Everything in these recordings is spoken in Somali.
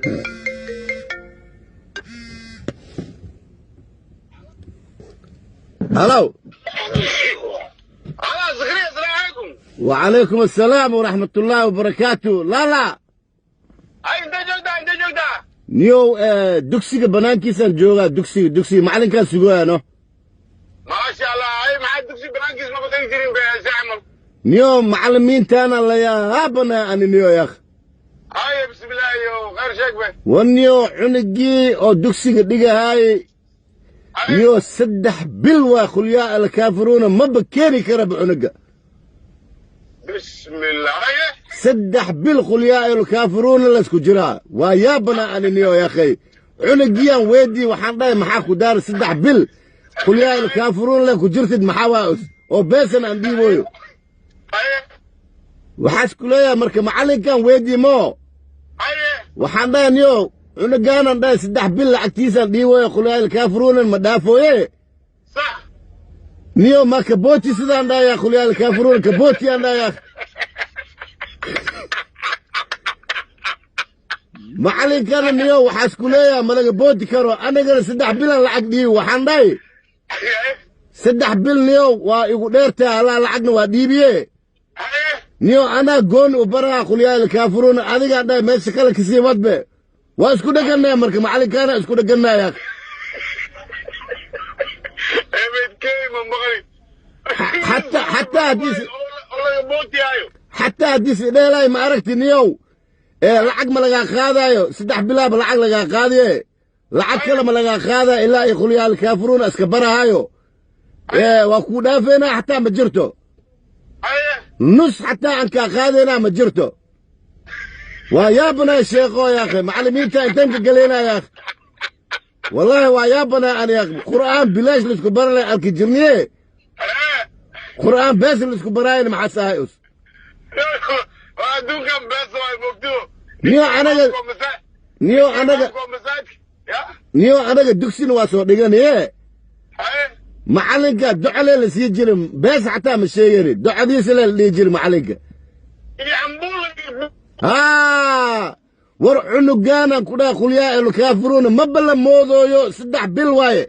Halow. خلاص زكريا، السلام عليكم. وعليكم السلام ورحمة الله وبركاته. لا لا. Hay, intee joogtaa? Intee joogtaa? Niyow, dugsiga banaankiisaan joogaa, dugsiga macalinkaan sugaano. Maasha Allah. Hay, maxaa dugsi banaankiis ma tagi jirin be si camal? Niyow, macalimiintaana la yaabana ani, niyo yakh. Hay, bismillah, iyo khayr sheeg be. Waniyo, cunugii oo dugsiga dhigahaay, niyo, 3 bil waa qul yaa alkaafiruuna maba keeni karaba cunuga. Bismillah, haye. 3 bil qul yaa alkaafiruuna laysku jiraa, waa yaabana ani, niyo yakhay. Cunugiyaan weydii, waxaan dhahay, maxaa ku daara 3 bil qul yaa alkaafiruuna le ku jirtid? Maxaa waa us oo beesan aan dhiibooyo? Haye. Waxaas ku leeyahay marka macallinkan weydii moo. Haye. Waxaan dhahay, niyo, cunugaanan dhahay 3 bil lacagtiisaan dhiibooyo, qul yaa alkaafiruunan ma dhaafooye. Sax. Niyo, ma kabooti sidaan dhahayaa, qul yaa alkaafiruun kabooti aan dhahayaa. Macallinkana, niyo, waxaas ku leeyahay malaga booti karo, anigana 3 bilan lacag dhiibi. Waxaan dhahay, 3 bil, niyo, waa igu dheertaa, allaa lacagna waa dhiibiye. Haye. Niyo, anaa gooni u baraa qul yaa alkaafiruuna, adigaan dhahay meesha kale kasii wadbe. Waa isku dhegannaya marka, macallinkaana isku dhegannaya. Ebedkey ma maqli. Xataa haddii Oo laga bootiyaayo. Xataa haddii si dheelaay, ma aragti, niyow, ee lacag ma lagaa qaadaayo? 3 bilaaba lacag lagaa qaadiye, lacag kale ma lagaa qaadayo ilaa ay qul yaa alkaafiruuna iska barahaayo. Ee waa kuu dhaafeynaa xataa ma jirto. Haye. Nus xataa aan kaa qaadaynaa ma jirto. Waa yaabanaa sheekho yaakhe, macallimiinta intaan ka galeynaa yaakhe, wallahi waa yaabanaa an yaakhe. Qur'aan bilaash laisku baranay arki jirniye, qur'aan bees laisku baraayana maxaas ahay us? Waa adduunkan bees waay mogto. Niyo anaga, niyo anaga, masaajidka ya. Niyo, anaga dugsina waa soo dhiganiye. Haye. Macallinka ducale la sii jiri, bees xataa ma sheegani, ducadiisa le la dhihi jiri macallinka. Iyo cambuula. Haa, war cunugaanan ku dhaha qul yaa alkaafiruuna maba la moodooyo, 3 bil waaye.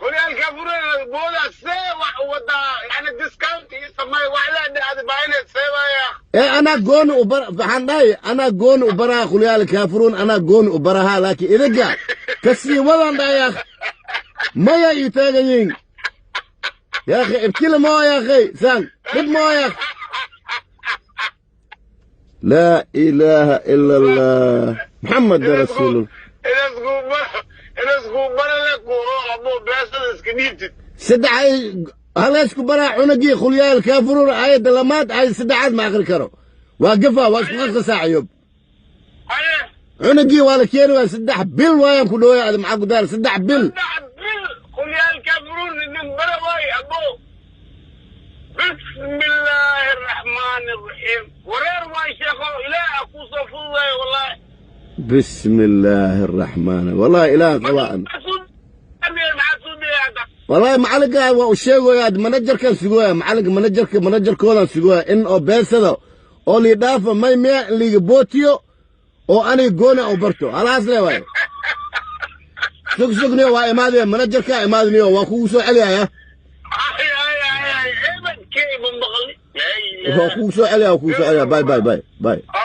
Qul yaa alkaafiruuna booda see wax wadaa, yani discount iyo samay wax la dhacda baahineed see waaya. Ee anaa gooni u bar, waxaan dhahay, anaa gooni u baraha qul yaa alkaafiruun, anaa gooni u barahaa, laakiin idinka kasii wadan dhaha maya ii taagan yihiin yaakhi. Ibtila moo yaakhi, saan dhib moo yaakhi. Laa ilaaha ila Allah, Maxamed rasuulullah. Inasku bara le kuuro abo beesada iska dhiibtid. Saddex ay halaysku baraa cunugii qul yaa alkaafiruun, aayadda lamaad, aayadda saddexaad ma akhri karo, waa gafa, waa isku qasqasaa cayoob. Haye. Cunugii waa la keeni waaya, 3 bil waayaan ku dhawaya. Ada maxaa ku daara 3 bil? 3 bil qul yaa alkaafiruun nin bara waay abo. Bismi illaahi araxmaani araxiim, wareer waay sheekho, ilaah kuu soo fududayo wallahi. بسم الله الرحمن، والله ilaah qabaa. Maxaa suubiya hadda? Wallahi macalinka waa u sheegaya, manajerkan sugaya, macalinka manajerka manajerkoodan sugaya in oo beesada oo lii dhaafa may miya in liiga bootiyo oo aniga gooni u barto halaas le waayo. Sug sugniyo, waa imaadaya manajerka, imaadniyo, waa kugu soo celiyaya. Ay ay ay ay, ebedkey ma maqli. Waa kugu soo celiyaya, waa kugu soo celiyaya. Bye bye bye bye. Ay.